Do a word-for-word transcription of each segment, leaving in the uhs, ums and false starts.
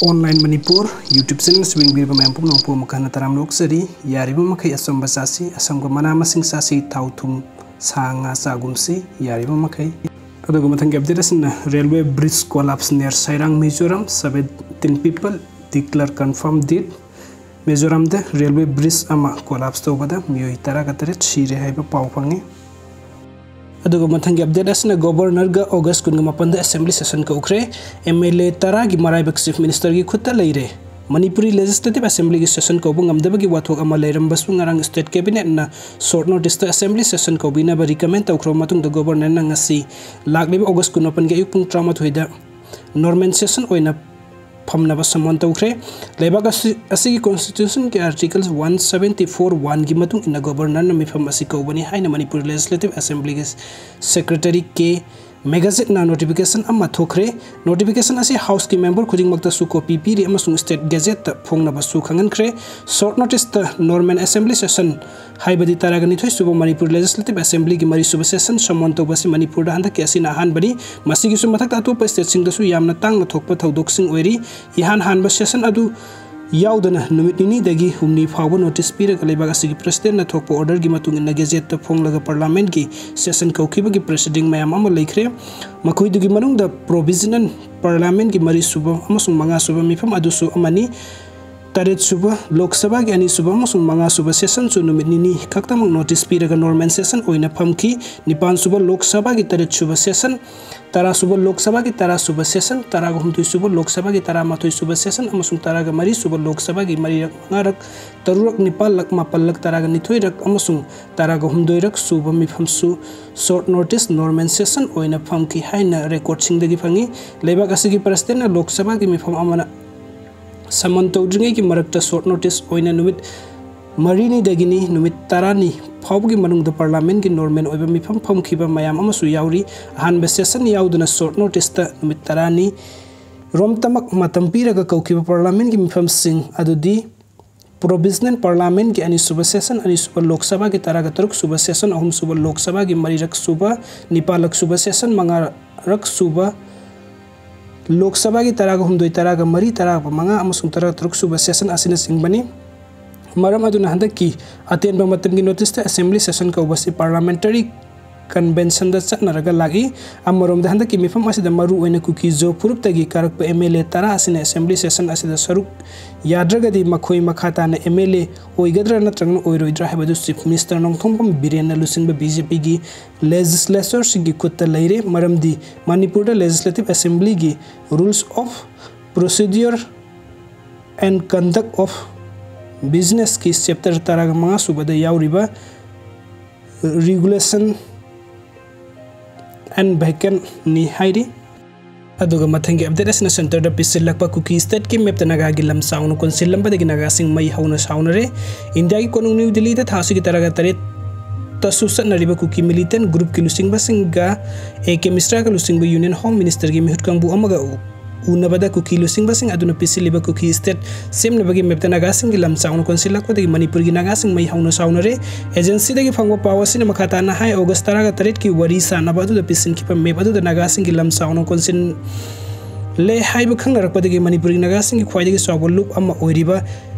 Online Manipur YouTube channel ꯁꯨ ꯌꯦꯡꯕꯤꯔꯤꯕ ꯃꯌꯥꯝ ꯄꯨꯝꯅꯃꯛꯄꯨ ꯑꯃꯨꯛ ꯍꯟꯅ ꯇꯔꯥꯝꯅ ꯑꯣꯛꯆꯔꯤ꯫ ꯌꯥꯔꯤꯕ ꯃꯈꯩ ꯑꯆꯝꯕ ꯆꯥꯁꯤ, ꯑꯁꯪꯕ ꯃꯅꯥ ꯃꯁꯤꯡ ꯆꯥꯁꯤ, ꯊꯥꯎ ꯊꯨꯝ ꯁꯥ ꯉꯥ ꯆꯥꯒꯨꯝꯁꯤ ꯌꯥꯔꯤꯕ ꯃꯈꯩ꯫ ꯑꯗꯨꯒ ꯃꯊꯪꯒꯤ update ꯑꯁꯤꯅ railway bridge collapse near Sairang Mizoram, seventeen people declare confirmed dead꯫ ꯃꯤꯖꯣꯔꯥꯝꯗ railway bridge ꯑꯃ collapse ꯇꯧꯕꯗ ꯃꯤꯑꯣꯏ ꯇꯔꯥꯒ ꯇꯔꯦꯠ ꯁꯤꯔꯦ ꯍꯥꯏꯕ ꯄꯥꯎ ꯐꯪꯉꯤ꯫ ꯑꯗꯨꯒ ꯃꯊꯪꯒꯤ update ꯑꯁꯤꯅ Governor ꯒ August ꯀꯨꯟꯒ ꯃꯥꯄꯟꯗ Assembly session ꯀꯧꯈ꯭ꯔꯦ꯫ MLA ꯇꯔꯥꯒꯤ ꯃꯔꯥꯏꯕꯛ Chief Minister ꯒꯤ ꯈꯨꯠꯇ ꯂꯩꯔꯦ꯫ ꯃꯅꯤꯄꯨꯔꯤ Legislative Assembly ꯒꯤ session ꯀꯧꯕ ꯉꯝꯗꯕꯒꯤ ꯋꯥꯊꯣꯛ ꯑꯃ ꯂꯩꯔꯝꯕꯁꯨ ꯉꯔꯥꯡ State Cabinet ꯅ short notice ꯇ Assembly session ꯀꯧꯕꯤꯅꯕ recommend ꯇꯧꯈ꯭ꯔꯕ ꯃꯇꯨꯡꯗ Governor ꯅ ꯉꯁꯤ ꯂꯥꯛꯂꯤꯕ August ꯀꯨꯟꯃꯥꯄꯟꯒꯤ ꯑꯌꯨꯛ ꯄꯨꯡ ꯇꯔꯥꯃꯥꯊꯣꯏꯗ normal session ꯑꯣꯏꯅ ꯐꯝꯅꯕ summon ꯇꯧꯈ꯭ꯔꯦ꯫ ꯂꯩꯕꯥꯛ ꯑꯁꯤ, ꯑꯁꯤꯒꯤ Constitution ꯒꯤ Article one seventy four one ꯒꯤ ꯃꯇꯨꯡ ꯏꯟꯅ Governor ꯅ ꯃꯤꯐꯝ ꯑꯁꯤ ꯀꯧꯕꯅꯤ ꯍꯥꯏꯅ ꯃꯅꯤꯄꯨꯔ Legislative Assembly ꯒꯤ Secretary ꯀꯦ ꯃꯦꯘꯖꯤꯠꯅ notification ꯑꯃ ꯊꯣꯛꯈ꯭ꯔꯦ꯫ Notification ꯑꯁꯤ House ꯀꯤ member ꯈꯨꯗꯤꯡꯃꯛꯇꯁꯨ copy ꯄꯤꯔꯤ ꯑꯃꯁꯨꯡ State Gazette ꯇ ꯐꯣꯡꯅꯕꯁꯨ ꯈꯪꯍꯟꯈ꯭ꯔꯦ꯫ Short notice ꯇ normal Assembly session ꯍꯥꯏꯕꯗꯤ ꯇꯔꯥꯒ ꯅꯤꯊꯣꯏ ꯁꯨꯕ ꯃꯅꯤꯄꯨꯔ Legislative Assembly ꯒꯤ ꯃꯔꯤ ꯁꯨꯕ session summon ꯇꯧꯕ ꯑꯁꯤ ꯃꯅꯤꯄꯨꯔꯗ ꯍꯟꯗꯛꯀꯤ ꯑꯁꯤꯅ ꯑꯍꯥꯟꯕꯅꯤ꯫ ꯃꯁꯤꯒꯤꯁꯨ ꯃꯊꯛꯇ ꯑꯇꯣꯞꯄ state ꯁꯤꯡꯗꯁꯨ ꯌꯥꯝꯅ ꯇꯥꯡꯅ ꯊꯣꯛꯄ ꯊꯧꯗꯣꯛꯁꯤꯡ ꯑꯣꯏꯔꯤ꯫ ꯏꯍꯥꯟ ꯍꯥꯟꯕ session ꯑꯗꯨ ꯌꯥꯎꯗꯅ ꯅꯨꯃꯤꯠ ꯅꯤꯅꯤꯗꯒꯤ ꯍꯨꯝꯅꯤ ꯐꯥꯎꯕ notice ꯄꯤꯔꯒ ꯂꯩꯕꯥꯛ ꯑꯁꯤꯒꯤ President ꯅ ꯊꯣꯛꯄ order ꯒꯤ ꯃꯇꯨꯡ ꯏꯟꯅ Gazette ꯇ ꯐꯣꯡꯂꯒ Parliament ꯀꯤ session ꯀꯧꯈꯤꯕꯒꯤ proceeding ꯃꯌꯥꯝ ꯑꯃ ꯂꯩꯈ꯭ꯔꯦ꯫ ꯃꯈꯣꯏꯗꯨꯒꯤ ꯃꯅꯨꯡꯗ Provisional Parliament ꯀꯤ ꯃꯔꯤ ꯁꯨꯕ ꯑꯃꯁꯨꯡ ꯃꯉꯥ ꯁꯨꯕ ꯃꯤꯐꯝ ꯑꯗꯨꯁꯨ ꯑꯃꯅꯤ꯫ ꯇꯔꯦꯠ ꯁꯨꯕ Lok Sabha ꯒꯤ ꯑꯅꯤ ꯁꯨꯕ ꯑꯃꯁꯨꯡ ꯃꯉꯥ ꯁꯨꯕ session ꯁꯨ ꯅꯨꯃꯤꯠ ꯅꯤꯅꯤ ꯈꯛꯇꯃꯛ notice ꯄꯤꯔꯒ normal session ꯑꯣꯏꯅ ꯐꯝꯈꯤ꯫ ꯅꯤꯄꯥꯟ ꯁꯨꯕ Lok Sabha ꯒꯤ ꯇꯔꯦꯠ ꯁꯨꯕ session, ꯇꯔꯥ ꯁꯨꯕ Lok Sabha ꯒꯤ ꯇꯔꯥ ꯁꯨꯕ session, ꯇꯔꯥꯒ ꯍꯨꯝꯗꯣꯏ ꯁꯨꯕ Lok Sabha ꯒꯤ ꯇꯔꯥꯃꯥꯊꯣꯏ ꯁꯨꯕ session ꯑꯃꯁꯨꯡ ꯇꯔꯥꯒ ꯃꯔꯤ ꯁꯨꯕ Lok Sabha ꯒꯤ ꯃꯔꯤꯔꯛ, ꯃꯉꯥꯔꯛ, ꯇꯔꯨꯛꯔꯛ, ꯅꯤꯄꯥꯜꯂꯛ, ꯃꯥꯄꯜꯂꯛ, ꯇꯔꯥꯒ ꯅꯤꯊꯣꯏꯔꯛ ꯑꯃꯁꯨꯡ ꯇꯔꯥꯒ ꯍꯨꯝꯗꯣꯏꯔꯛ ꯁꯨꯕ ꯃꯤꯐꯝꯁꯨ short notice normal session ꯑꯣꯏꯅ ꯐꯝꯈꯤ ꯍꯥꯏꯅ record ꯁꯤꯡꯗꯒꯤ ꯐꯪꯉꯤ꯫ ꯂꯩꯕꯥꯛ ꯑꯁꯤꯒꯤ President ꯅ Lok Sabha ꯒꯤ ꯃꯤꯐꯝ ꯑꯃꯅ summon ꯇꯧꯗ꯭ꯔꯤꯉꯩꯒꯤ ꯃꯔꯛꯇ short notice ꯑꯣꯏꯅ ꯅꯨꯃꯤꯠ ꯃꯔꯤꯅꯤꯗꯒꯤꯅꯤ ꯅꯨꯃꯤꯠ ꯇꯔꯥꯅꯤ ꯐꯥꯎꯕꯒꯤ ꯃꯅꯨꯡꯗ Parliament ꯀꯤ normal ꯑꯣꯏꯕ ꯃꯤꯐꯝ ꯐꯝꯈꯤꯕ ꯃꯌꯥꯝ ꯑꯃꯁꯨ ꯌꯥꯎꯔꯤ꯫ ꯑꯍꯥꯟꯕ session ꯌꯥꯎꯗꯅ short notice ꯇ ꯅꯨꯃꯤꯠ ꯇꯔꯥꯅꯤ ꯔꯣꯝꯇꯃꯛ ꯃꯇꯝ ꯄꯤꯔꯒ ꯀꯧꯈꯤꯕ Parliament ꯀꯤ ꯃꯤꯐꯝꯁꯤꯡ ꯑꯗꯨꯗꯤ Provisional Parliament ꯀꯤ ꯑꯅꯤꯁꯨꯕ session, ꯑꯅꯤꯁꯨꯕ Lok Sabha ꯒꯤ ꯇꯔꯥꯒ ꯇꯔꯨꯛ ꯁꯨꯕ session, ꯑꯍꯨꯝꯁꯨꯕ Lok Sabha ꯒꯤ ꯃꯔꯤꯔꯛ ꯁꯨꯕ, ꯅꯤꯄꯥꯜꯂꯛ ꯁꯨꯕ session, ꯃꯉꯥꯔꯛ ꯁꯨꯕ ꯂꯣꯛ ꯁꯚꯥꯒꯤ ꯇꯔꯥꯒ ꯍꯨꯝꯗꯣꯏ, ꯇꯔꯥꯒ ꯃꯔꯤ, ꯇꯔꯥꯒ ꯃꯉꯥ ꯑꯃꯁꯨꯡ ꯇꯔꯥ ꯇꯔꯨꯛ ꯁꯨꯕ session ꯑꯁꯤꯅꯆꯤꯡꯕꯅꯤ꯫ ꯃꯔꯝ ꯑꯗꯨꯅ ꯍꯟꯗꯛꯀꯤ ꯑꯇꯦꯟꯕ ꯃꯇꯝꯒꯤ notice ꯇ assembly session ꯀꯧꯕ ꯑꯁꯤ parliamentary convention ꯗ ꯆꯠꯅꯔꯒ ꯂꯥꯛꯏ꯫ ꯑꯃꯔꯣꯝꯗ ꯍꯟꯗꯛꯀꯤ ꯃꯤꯐꯝ ꯑꯁꯤꯗ ꯃꯔꯨ ꯑꯣꯏꯅ ꯀꯨꯀꯤ ꯖꯣ ꯐꯨꯔꯨꯞꯇꯒꯤ ꯀꯥꯔꯛꯄ M L A ꯇꯔꯥ ꯑꯁꯤꯅ assembly session ꯑꯁꯤꯗ ꯁꯔꯨꯛ ꯌꯥꯗ꯭ꯔꯒꯗꯤ ꯃꯈꯣꯏ ꯃꯈꯥ ꯇꯥꯅ M L A ꯑꯣꯏꯒꯗ꯭ꯔꯥ ꯅꯠꯇ꯭ꯔꯒꯅ ꯑꯣꯏꯔꯣꯏꯗ꯭ꯔꯥ ꯍꯥꯏꯕꯗꯨ Chief Minister ꯅꯣꯡꯊꯣꯝꯕꯝ ꯕꯤꯔꯦꯟꯅ ꯂꯨꯆꯤꯡꯕ B J P ꯒꯤ legislature ꯁꯤꯡꯒꯤ ꯈꯨꯠꯇ ꯂꯩꯔꯦ꯫ ꯃꯔꯝꯗꯤ ꯃꯅꯤꯄꯨꯔꯗ legislative assembly ꯒꯤ rules of procedure and conduct of business ꯀꯤ chapter ꯇꯔꯥꯒ ꯃꯉꯥ ꯁꯨꯕꯗ ꯌꯥꯎꯔꯤꯕ regulation and vacant ꯅꯤ ꯍꯥꯏꯔꯤ꯫ ꯑꯗꯨꯒ ꯃꯊꯪꯒꯤ update ꯑꯁꯤꯅ centre ꯗ ꯄꯤꯁꯤꯜꯂꯛꯄ ꯀꯨꯀꯤ state ꯀꯤ map ꯇ ꯅꯥꯒꯥꯒꯤ ꯂꯝ ꯆꯥꯎꯅ ꯀꯣꯟꯁꯤꯜꯂꯝꯕꯗꯒꯤ ꯅꯥꯒꯥꯁꯤꯡ ꯃꯩ ꯍꯧꯅ ꯁꯥꯎꯅꯔꯦ꯫ ꯏꯟꯗꯤꯌꯥꯒꯤ ꯀꯣꯅꯨꯡ ꯅ꯭ꯌꯨ ꯗꯤꯜꯂꯤꯗ ꯊꯥ ꯑꯁꯤꯒꯤ ꯇꯔꯥꯒ ꯇꯔꯦꯠꯇꯁꯨ ꯆꯠꯅꯔꯤꯕ ꯀꯨꯀꯤ militant group ꯀꯤ ꯂꯨꯆꯤꯡꯕꯁꯤꯡꯒ A K ꯃꯤꯁ꯭ꯔꯥꯒ ꯂꯨꯆꯤꯡꯕ Union Home Minister ꯒꯤ ꯃꯤꯍꯨꯠ ꯀꯥꯡꯕꯨ ꯑꯃꯒ ꯎ-, ꯎꯅꯕꯗ ꯀꯨꯀꯤ ꯂꯨꯆꯤꯡꯕꯁꯤꯡ ꯑꯗꯨꯅ ꯄꯤꯁꯤꯜꯂꯤꯕ ꯀꯨꯀꯤ state ꯁꯦꯝꯅꯕꯒꯤ map ꯇ ꯅꯥꯒꯥꯁꯤꯡꯒꯤ ꯂꯝ ꯆꯥꯎꯅ ꯀꯣꯟꯁꯤꯜꯂꯛꯄꯗꯒꯤ ꯃꯅꯤꯄꯨꯔꯒꯤ ꯅꯥꯒꯥꯁꯤꯡ ꯃꯩ ꯍꯧꯅ ꯁꯥꯎꯅꯔꯦ꯫ Agency ꯗꯒꯤ ꯐꯪꯕ ꯄꯥꯎ ꯑꯁꯤꯅ ꯃꯈꯥ ꯇꯥꯅ ꯍꯥꯏ, August ꯇꯔꯥꯒ ꯇꯔꯦꯠꯀꯤ ꯋꯥꯔꯤ ꯁꯥꯅꯕ ꯑꯗꯨꯗ ꯄꯤꯁꯤꯟꯈꯤꯕ map ꯑꯗꯨꯗ ꯅꯥꯒꯥꯁꯤꯡꯒꯤ ꯂꯝ ꯆꯥꯎꯅ ꯀꯣꯟꯁꯤꯜꯂꯦ ꯍꯥꯏꯕ ꯈꯪꯅꯔꯛꯄꯗꯒꯤ ꯃꯅꯤꯄꯨꯔꯒꯤ ꯅꯥꯒꯥꯁꯤꯡꯒꯤ ꯈ꯭ꯋꯥꯏꯗꯒꯤ ꯆꯥꯎꯕ ꯂꯨꯞ ꯑꯃ ꯑꯣꯏꯔꯤꯕ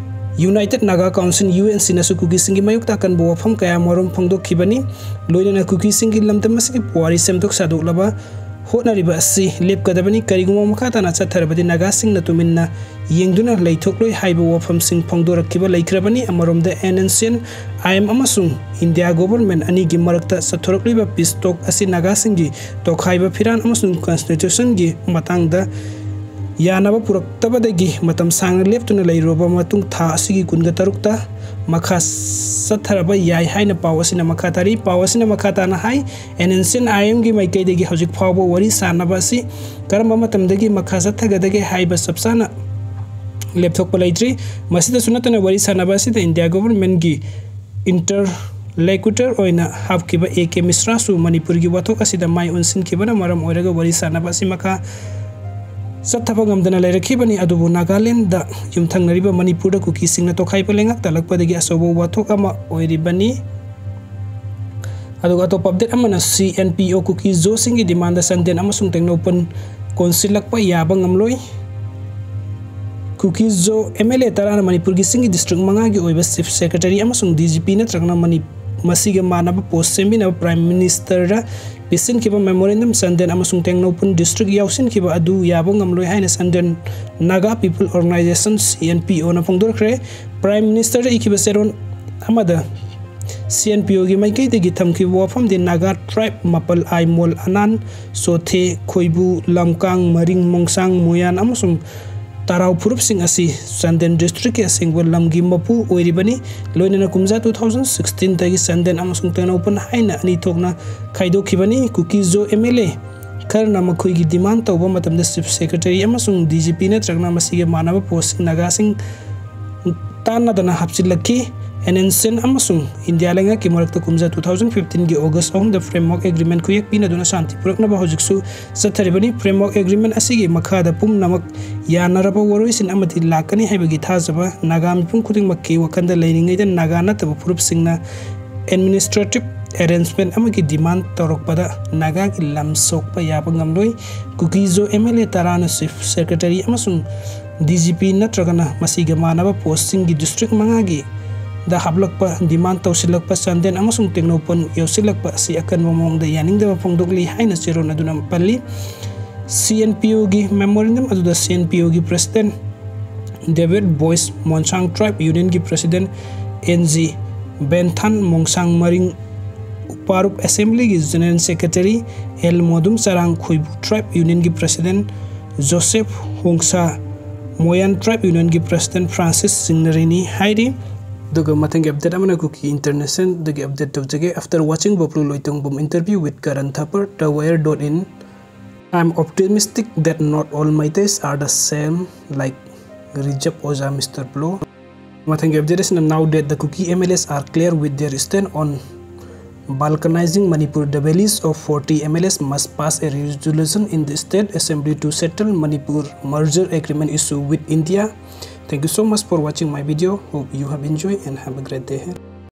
United Naga Council, U N C ꯅꯁꯨ ꯀꯨꯀꯤꯁꯤꯡꯒꯤ ꯃꯥꯌꯣꯛꯇ ꯑꯀꯟꯕ ꯋꯥꯐꯝ ꯀꯌꯥꯃꯔꯨꯝ ꯐꯣꯡꯗꯣꯛꯈꯤꯕꯅꯤ꯫ ꯂꯣꯏꯅꯅ ꯀꯨꯀꯤꯁꯤꯡꯒꯤ ꯂꯝꯗꯝ ꯑꯁꯤꯒꯤ ꯄꯨꯋꯥꯔꯤ ꯁꯦꯝꯗꯣꯛ ꯁꯥꯗꯣꯛꯂꯕ ꯍꯣꯠꯅꯔꯤꯕ ꯑꯁꯤ ꯂꯦꯞꯀꯗꯕꯅꯤ꯫ ꯀꯔꯤꯒꯨꯝꯕ ꯃꯈꯥ ꯇꯥꯅ ꯆꯠꯊꯔꯕꯗꯤ ꯅꯥꯒꯥꯁꯤꯡꯅ ꯇꯨꯃꯤꯟꯅ ꯌꯦꯡꯗꯨꯅ ꯂꯩꯊꯣꯛꯂꯣꯏ ꯍꯥꯏꯕ ꯋꯥꯐꯝꯁꯤꯡ ꯐꯣꯡꯗꯣꯔꯛꯈꯤꯕ ꯂꯩꯈ꯭ꯔꯕꯅꯤ꯫ ꯑꯃꯔꯣꯝꯗ N S C N I M ꯑꯃꯁꯨꯡ ꯏꯟꯗꯤꯌꯥ government ꯑꯅꯤꯒꯤ ꯃꯔꯛꯇ ꯆꯠꯊꯣꯔꯛꯂꯤꯕ peace talk ꯑꯁꯤ ꯅꯥꯒꯥꯁꯤꯡꯒꯤ ꯇꯣꯈꯥꯏꯕ ꯐꯤꯔꯥꯟ ꯑꯃꯁꯨꯡ constitution ꯒꯤ ꯃꯇꯥꯡꯗ ꯌꯥꯅꯕ ꯄꯨꯔꯛꯇꯕꯗꯒꯤ ꯃꯇꯝ ꯁꯥꯡꯅ ꯂꯦꯞꯇꯨꯅ ꯂꯩꯔꯨꯔꯕ ꯃꯇꯨꯡ ꯊꯥ ꯑꯁꯤꯒꯤ ꯀꯨꯟꯒ ꯇꯔꯨꯛꯇ ꯃꯈꯥ ꯆꯠꯊꯔꯕ ꯌꯥꯏ ꯍꯥꯏꯅ ꯄꯥꯎ ꯑꯁꯤꯅ ꯃꯈꯥ ꯇꯥꯔꯤ꯫ ꯄꯥꯎ ꯑꯁꯤꯅ ꯃꯈꯥ ꯇꯥꯅ ꯍꯥꯏ, N S C N I M ꯒꯤ ꯃꯥꯏꯀꯩꯗꯒꯤ ꯍꯧꯖꯤꯛ ꯐꯥꯎꯕ ꯋꯥꯔꯤ ꯁꯥꯅꯕ ꯑꯁꯤ ꯀꯔꯝꯕ ꯃꯇꯝꯗꯒꯤ ꯃꯈꯥ ꯆꯠꯊꯒꯗꯒꯦ ꯍꯥꯏꯕ ꯆꯞ ꯆꯥꯅ ꯂꯦꯞꯊꯣꯛꯄ ꯂꯩꯇ꯭ꯔꯤ꯫ ꯃꯁꯤꯗꯁꯨ ꯅꯠꯇꯅ ꯋꯥꯔꯤ ꯁꯥꯅꯕ ꯑꯁꯤꯗ ꯏꯟꯗꯤꯌꯥ government ꯀꯤ interlocutor ꯑꯣꯏꯅ ꯍꯥꯞꯈꯤꯕ A K ꯃꯤꯁ꯭ꯔꯥꯁꯨ ꯃꯅꯤꯄꯨꯔꯒꯤ ꯋꯥꯊꯣꯛ ꯑꯁꯤꯗ ꯃꯥꯏ ꯑꯣꯟꯁꯤꯟꯈꯤꯕꯅ ꯃꯔꯝ ꯑꯣꯏꯔꯒ ꯋꯥꯔꯤ ꯁꯥꯅꯕ ꯑꯁꯤ ꯃꯈꯥ ꯆꯠꯊꯕ ꯉꯝꯗꯅ ꯂꯩꯔꯛꯈꯤꯕꯅꯤ꯫ ꯑꯗꯨꯕꯨ ꯅꯥꯒꯥꯂꯦꯟꯗ ꯌꯨꯝꯊꯪꯅꯔꯤꯕ ꯃꯅꯤꯄꯨꯔꯗ ꯀꯨꯀꯤꯁꯤꯡꯅ ꯇꯣꯈꯥꯏꯕ ꯂꯩꯉꯥꯛ ꯇꯥꯜꯂꯛꯄꯗꯒꯤ ꯑꯆꯧꯕ ꯋꯥꯊꯣꯛ ꯑꯃ ꯑꯣꯏꯔꯤꯕꯅꯤ꯫ ꯑꯗꯨꯒ ꯑꯇꯣꯞꯄ update ꯑꯃꯅ C N P O ꯀꯨꯀꯤ ꯖꯣꯁꯤꯡꯒꯤ demand ꯆꯥꯟꯗꯦꯜ ꯑꯃꯁꯨꯡ ꯇꯦꯡꯅꯧꯄꯜ ꯀꯣꯟꯁꯤꯜꯂꯛꯄ ꯌꯥꯕ ꯉꯝꯂꯣꯏ꯫ ꯀꯨꯀꯤ ꯖꯣ M L A ꯇꯔꯥꯅ ꯃꯅꯤꯄꯨꯔꯒꯤ ꯆꯤꯡꯒꯤ district ꯃꯉꯥꯒꯤ ꯑꯣꯏꯕ chief secretary ꯑꯃꯁꯨꯡ D G P ꯅꯠꯇ꯭ꯔꯒꯅ ꯃꯅꯤ-, ꯃꯁꯤꯒ ꯃꯥꯟꯅꯕ post ꯁꯦꯝꯕꯤꯅꯕ Prime Minister ꯗ ꯄꯤꯁꯤꯟꯈꯤꯕ memorandum ꯆꯥꯟꯗꯦꯜ ꯑꯃꯁꯨꯡ ꯇꯦꯡꯅꯧꯄꯜ district ꯌꯥꯎꯁꯤꯟꯈꯤꯕ ꯑꯗꯨ ꯌꯥꯕ ꯉꯝꯂꯣꯏ ꯍꯥꯏꯅ Chandel Naga People Organization, C N P O ꯅ ꯐꯣꯡꯗꯣꯔꯛꯈ꯭ꯔꯦ꯫ Prime Minister ꯗ ꯏꯈꯤꯕ ꯆꯦꯔꯣꯜ ꯑꯃꯗ C N P O ꯒꯤ ꯃꯥꯏꯀꯩꯗꯒꯤ ꯊꯝꯈꯤꯕ ꯋꯥꯐꯝꯗꯤ ꯅꯥꯒꯥ tribe ꯃꯥꯄꯜ ꯑꯥꯏꯃꯣꯜ, ꯑꯅꯥꯟ, ꯆꯣꯊꯦ, ꯈꯣꯏꯕꯨ, ꯂꯝꯀꯥꯡ, ꯃꯔꯤꯡ, ꯃꯣꯡꯁꯥꯡ, ꯃꯣꯌꯥꯟ ꯑꯃꯁꯨꯡ ꯇꯔꯥꯎ ꯐꯨꯔꯨꯞꯁꯤꯡ ꯑꯁꯤ ꯆꯥꯟꯗꯦꯜ district ꯀꯤ ꯑꯁꯦꯡꯕ ꯂꯝꯒꯤ ꯃꯄꯨ ꯑꯣꯏꯔꯤꯕꯅꯤ꯫ ꯂꯣꯏꯅꯅ ꯀꯨꯝꯖꯥ two thousand sixteen ꯗꯒꯤ ꯆꯥꯟꯗꯦꯜ ꯑꯃꯁꯨꯡ ꯇꯦꯡꯅꯧꯄꯜ ꯍꯥꯏꯅ ꯑꯅꯤ ꯊꯣꯛꯅ ꯈꯥꯏꯗꯣꯛꯈꯤꯕꯅꯤ꯫ ꯀꯨꯀꯤ ꯖꯣ M L A ꯈꯔꯅ ꯃꯈꯣꯏꯒꯤ demand ꯇꯧꯕ ꯃꯇꯝꯗ chief secretary ꯑꯃꯁꯨꯡ D G P ꯅꯠꯇ꯭ꯔꯒꯅ ꯃꯁꯤꯒ ꯃꯥꯟꯅꯕ post ꯁꯤꯡ ꯅꯥꯒꯥꯁꯤꯡ ꯇꯥꯟꯅꯗꯅ ꯍꯥꯞꯆꯤꯜꯂꯛꯈꯤ꯫ N S C N ꯑꯃꯁꯨꯡ ꯏꯟꯗꯤꯌꯥ ꯂꯩꯉꯥꯛꯀꯤ ꯃꯔꯛꯇ ꯀꯨꯝꯖꯥ two thousand fifteen ꯒꯤ August ꯑꯍꯨꯝꯗ framework agreement ꯈꯨꯌꯦꯛ ꯄꯤꯅꯗꯨꯅ ꯁꯥꯟꯇꯤ ꯄꯨꯔꯛꯅꯕ ꯍꯧꯖꯤꯛꯁꯨ ꯆꯠꯊꯔꯤꯕꯅꯤ꯫ Framework agreement ꯑꯁꯤꯒꯤ ꯃꯈꯥꯗ ꯄꯨꯝꯅꯃꯛ ꯌꯥꯅꯔꯕ ꯋꯥꯔꯣꯏꯁꯤꯟ ꯑꯃꯗꯤ ꯂꯥꯛꯀꯅꯤ ꯍꯥꯏꯕꯒꯤ ꯊꯥꯖꯕ ꯅꯥꯒꯥ ꯃꯤꯄꯨꯝ ꯈꯨꯗꯤꯡꯃꯛꯀꯤ ꯋꯥꯈꯜꯗ ꯂꯩꯔꯤꯉꯩꯗ ꯅꯥꯒꯥ ꯅꯠꯇꯕ ꯐꯨꯔꯨꯞꯁꯤꯡꯅ administrative arrangement ꯑꯃꯒꯤ demand ꯇꯧꯔꯛꯄꯗ ꯅꯥꯒꯥꯒꯤ ꯂꯝ ꯁꯣꯛꯄ ꯌꯥꯕ ꯉꯝꯂꯣꯏ꯫ ꯀꯨꯀꯤ ꯖꯣ M L A ꯇꯔꯥꯅ chief secretary ꯑꯃꯁꯨꯡ D G P ꯅꯠꯇ꯭ꯔꯒꯅ ꯃꯁꯤꯒ ꯃꯥꯟꯅꯕ post ꯁꯤꯡꯒꯤ district ꯃꯉꯥꯒꯤ ꯗ ꯍꯥꯞꯂꯛꯄ, demand ꯇꯧꯁꯤꯜꯂꯛꯄ, ꯆꯥꯟꯗꯦꯜ ꯑꯃꯁꯨꯡ ꯇꯦꯡꯅꯧꯄꯜ ꯌꯧꯁꯤꯜꯂꯛꯄ ꯑꯁꯤ ꯑꯀꯟꯕ ꯃꯑꯣꯡꯗ ꯌꯥꯅꯤꯡꯗꯕ ꯐꯣꯡꯗꯣꯛꯂꯤ ꯍꯥꯏꯅ ꯆꯦꯔꯣꯜ ꯑꯗꯨꯅ ꯄꯜꯂꯤ꯫ C N P O ꯒꯤ memorandum ꯑꯗꯨꯗ C N P O ꯒꯤ president David Boyce, ꯃꯣꯟꯁꯥꯡ tribe union ꯒꯤ president N G ꯕꯦꯟꯊꯥꯟ, ꯃꯣꯡꯁꯥꯡ ꯃꯔꯤꯡ ꯎꯄꯥꯔꯨꯞ assembly ꯒꯤ general secretary L ꯃꯣꯗꯨꯝ ꯆꯔꯥꯡ, ꯈꯣꯏꯕꯨ tribe union ꯒꯤ president Joseph ꯍꯣꯡꯁꯥ, ꯃꯣꯌꯥꯟ tribe union ꯒꯤ president Francis ꯁꯤꯡꯅꯔꯤꯅꯤ ꯍꯥꯏꯔꯤ꯫ ꯑꯗꯨꯒ ꯃꯊꯪꯒꯤ update ꯑꯃꯅ ꯀꯨꯀꯤ International ꯗꯒꯤ update ꯇꯧꯖꯒꯦ꯫ After watching ꯕꯕ꯭ꯂꯨ Loitongbam interview with Karan Thapar, the wire dot in, I am optimistic that not all Meiteis are the same like Rijap Oja, Mister Blow. ꯃꯊꯪꯒꯤ update ꯑꯁꯤꯅ now that the Kuki M L As are clear with their stand on balkanizing Manipur, the valleys of forty M L As must pass a resolution in the state assembly to settle Manipur merger agreement issue with India. Thank you so much for watching my video. Hope you have enjoyed and have a great day ahead.